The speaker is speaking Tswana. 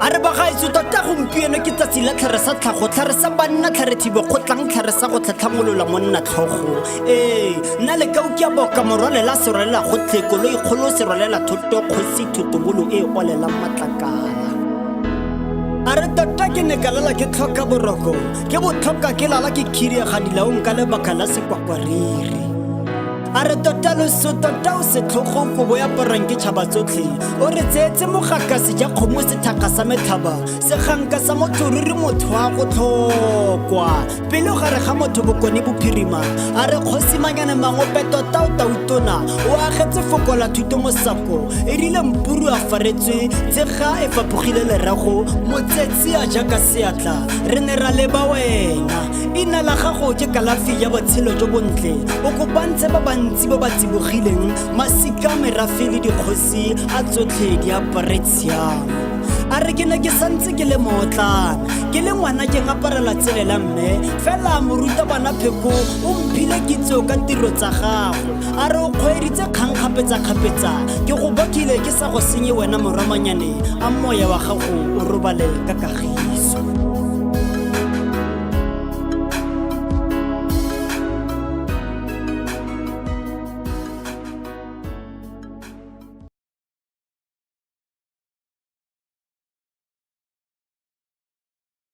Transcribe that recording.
A re bagaetso tota gompieno ke tsatsi la tlhare sa tlhago, tlhare sa banna, tlhare thibo kgotlang, tlhare sa go tlhatlhamolola monna tlhogo. Ee, nna lekau ke a boka morwalela serwalela gotlhe, koloi kgolo serwalela thoto, kgosi thotobolo e olelang matlakala. A re tota ke ne ka lala ke tlhoka boroko, ke botlhoka ke lala ke khiriega dilaong ka lebaka la sekwakwariri. A re tota loso tota o setlhogo kobo ya aparwang ke tšhaba tsotlhe, o re tseetse mogaka seja kgomo sethakga sa metlhaba, seganka sa motho ruri motho wa go tlhokwa pelo gare ga motho bokone bophirima. A re kgosi manyane mangope tota o tautona o agetse foko la thuto mosako, e rile mpuru a faretswe tsega e fapogile lerago motsetsi a jaaka seatla re ne ra leba wena. Ina la gago ke kalafi ya botshelo jo bontle, o kopantse ba bantsi ba ba tsibogileng, masika, merafe le dikgosi a tsotlhe di apare tshiamo. A re ke ne ke santse ke le mootlana, ke le ngwana ke ngaparela tsele la mme, fela morutabana Pheko o mphile kitso ka tiro tsa gago. A re o kgweeditse kgang kgapetsa-kgapetsa, ke go bakile ke sa go senye wena morwamanyane, a moya wa gago o robale ka kagiso.